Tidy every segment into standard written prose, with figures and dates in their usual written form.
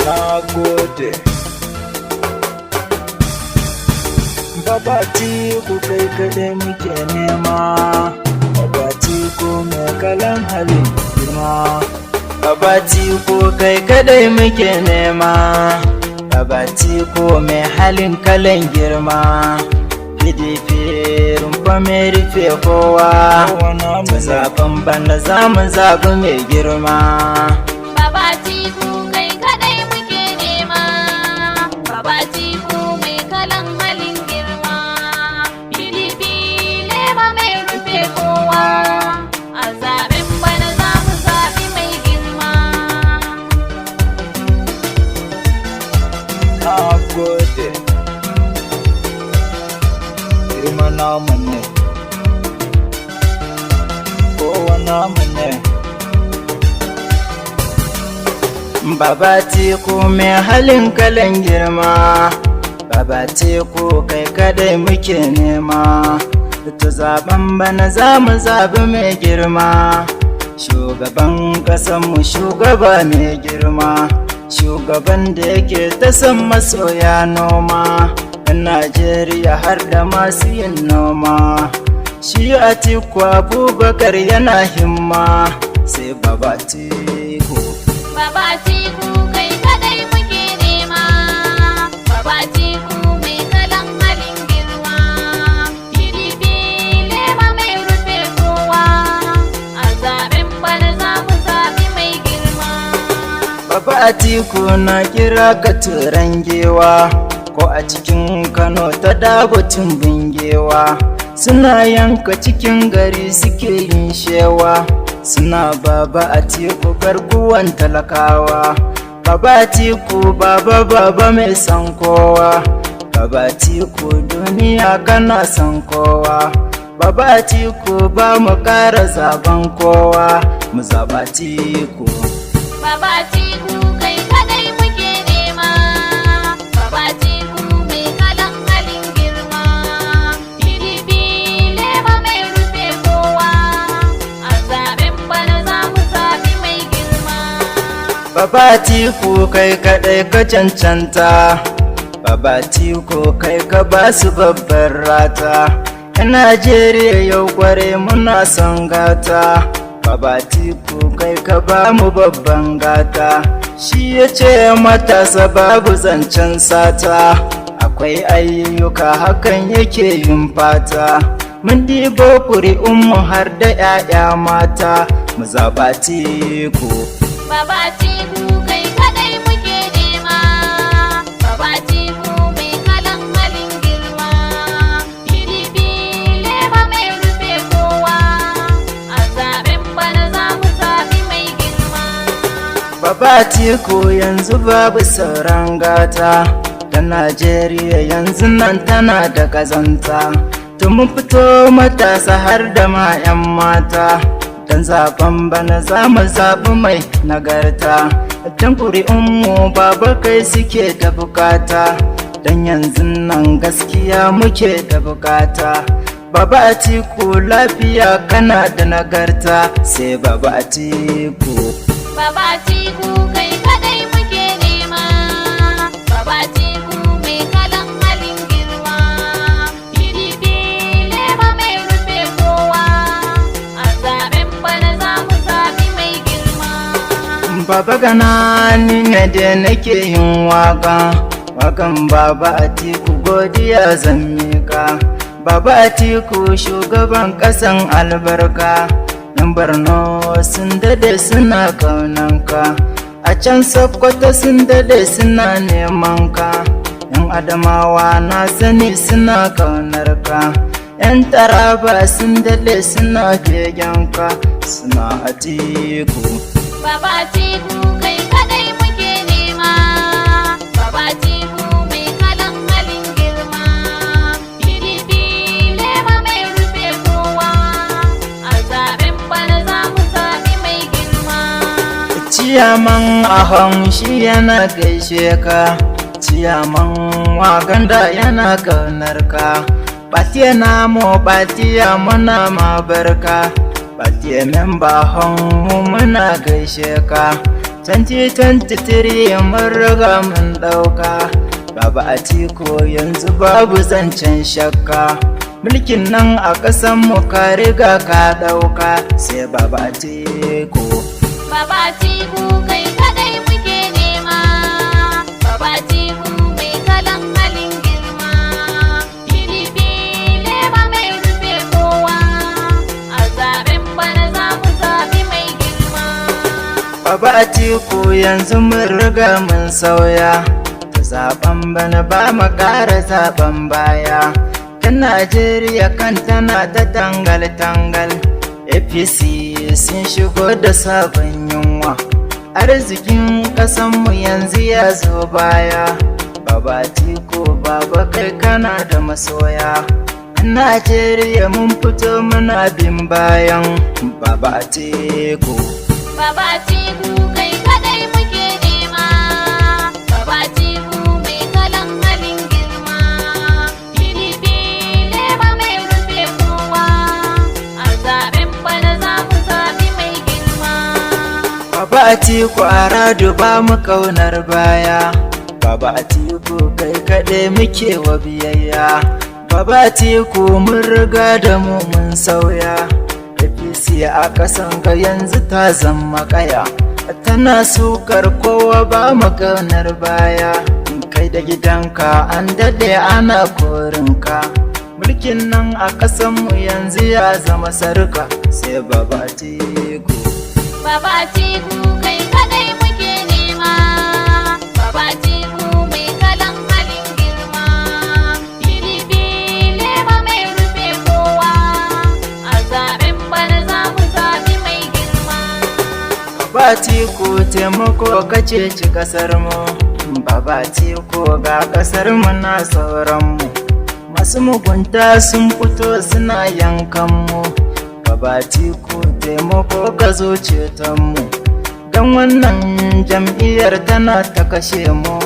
Na gode. Baba Atiku, kai kaɗai muke nema. Baba Atiku mai kalan halin girma. Baba Atiku, kai kaɗai muke nema. Baba Atiku mai halin kalan girma. PDP rumfa mai rufe kowa. Mu zaben bana za mu zaɓi mai girma. Baba Atiku, kai kadai muke nema. Baba Atiku mai kalan halin girma. PDP lema mai rufe kowa. A zaben bana za mu zaɓi mai girma. Na gode. Girma namu ne. Kowa namu ne. Baba Atiku mai halin kalan girma. Baba Atiku, kai kadai muke nema. To zaben bana za mu zabi mai girma. Shugaban ƙasanmu, shugaba mai girma. Shugaban da yake ta son masoya noma. 'Yan Najeriya har da masu yin noma. Shi Atiku Abubakar yana himma, sai Baba Atiku. Baba Atiku, kai kadai muke nema. Baba Atiku mai kalan halin girma. PDP lema mai rufe kowa. A zaben bana za mu zaɓi mai girma. Baba Atiku, na kira ka turan gewa, ko a cikin Kano ta dabutin bingewa. Suna yanka cikin gari suke yin shewa, suna Baba Atiku garkuwan talakawa. Baba Atiku, baba baba mai son kowa. Baba Atiku, duniya kana son kowa. Baba Atiku, ba mu kara zaben kowa, mu zaba Atiku. Baba Atiku, kai kadai muke nema. Baba Atiku mai kalan halin girma. PDP lema mai rufe kowa. A zaben bana za mu zaɓi mai girma. Baba Atiku, kai kaɗai ka cancanta. Baba Atiku, kai ka ba su babbar rata. 'Yan Najeriya yau kware muna son gata. Baba Atiku, kai ka ba mu babban gata. Shi ya ce matasa babu zancen sata. Akwai ayyuka, hakan yake yin fata. Mun ɗibo ƙuri'unmu har da 'ya'ya mata, mu zaɓa Atiku. Baba Atiku, kai kadai muke nema. Baba Atiku mai kalan halin girma. PDP lema mai rufe kowa. A zaben bana za mu zaɓi mai girma. Baba Atiku, yanzu babu sauran gata da Najeriya yanzu nan tana da kazanta. To mun fito matasa har da ma 'yan mata. Dan zaben bana za mu zaɓi mai nagarta. Dan ƙuri'unmu baba kai suke da bukata. Dan yanzu nan gaskiya muke da bukata. Baba Atiku, lafiya kana da nagarta, sai Baba Atiku. Baba Atiku, kai kadai muke nema. Baba Atiku mai kalan halin girma. PDP lema mai rufe kowa. A zaben bana za mu zaɓi mai girma. Baba gana ni ne da nake yin waka. Wakan Baba Atiku, godiya zan mika. Baba Atiku, shugaban kasan albarka. Yan Borno sun dade suna kaunanka. A can Sokoto sun dade suna neman ka. Yan Adamawa na sani suna kaunar ka. Yan Taraba sun dade suna ka, suna Atiku. Baba Atiku, kai kadai muke nema. Baba Atiku mai kalan halin girma. PDP lema mai rufe kowa. A zaben bana za mu zaɓi mai girma. Ciyaman ahon shi yana gaishe ka. Ciyaman Waganda yana kaunar ka. Batiya namo, batiya muna ma barka. Batiya memba hon mu muna gaishe ka. 2023 mun riga mun ɗauka. Baba Atiku, yanzu babu zancen shakka. Mulkin nan a ƙasan mu ka riga ka ɗauka, sai Baba Atiku. Baba Atiku, kai kadai muke nema. Baba Atiku mai kalan halin girma. PDP lema mai rufe kowa. A zaben bana za mu zabi mai girma. Baba Atiku, yanzu mun riga mun sauya. Ta zaben bana ba mu ƙara zaben baya. Ta Najeriya kan tana ta tangal-tangal. APC sun shigo da sabon yunwa. Arzikin ƙasanmu yanzu ya zo baya. Baba Atiku, baba, kai kana da masoya. A Najeriya mun fito muna bin bayan Baba Atiku. Baba Atiku, kai kadai muke nema. Baba Atiku mai kalan halin girma. PDP lema mai rufe kowa. A zaben bana za mu zabi mai girma. Baba Atiku a radu ba mu kaunar baya. Baba Atiku, kai kaɗai muke wa biyayya. Baba Atiku, mun riga da mu mun sauya. APC a ƙasan ga yanzu ta zama kaya. Tana sukar kowa, ba mu kaunar baya. Kai da gidanka an daɗe ana korinka. Mulkin nan a ƙasanmu yanzu ya zama sarka, sai Baba Atiku. Baba Atiku, kai kadai muke nema. Baba Atiku mai kalan halin girma. PDP lema mai rufe kowa. A zaben bana za mu zabi mai girma. Baba Atiku, taimako kace ci kasar mu. Baba Atiku, ga kasar mu na sauran mu. Masu mugunta sun fito suna yankan mu. Baba Atiku, taimako ka zo ceton mu. Don wannan jam'iyyar tana ta kashe mu.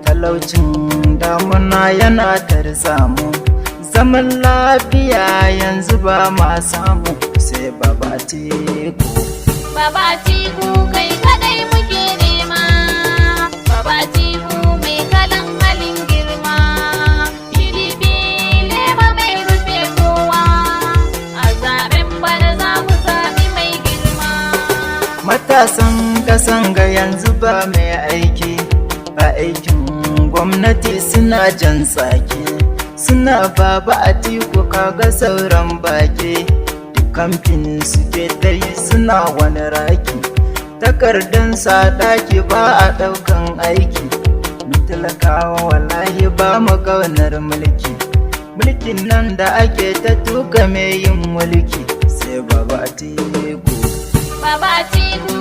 Talaucin damuna yana tarza mu. Zaman lafiya yanzu ba ma samu, sai Baba Atiku. Baba Atiku, kai kadai muke nema. Baba Atiku mai kalan halin girma. PDP lema mai rufe kowa. A zaben bana za mu zabi mai girma. Matasan kasan ga yanzu ba mai aiki, ba aikin gwamnati, suna jan tsaki. Suna Baba Atiku, kaga sauran baki. Duk kamfanin suke ta yi suna wani raki. Takardan sa ɗaki ba a ɗaukan aiki. Mu talakawa wallahi ba mu ƙaunar mulki. Mulkin nan da ake ta tuka mai yin mulki, sai Baba Atiku. Baba Atiku.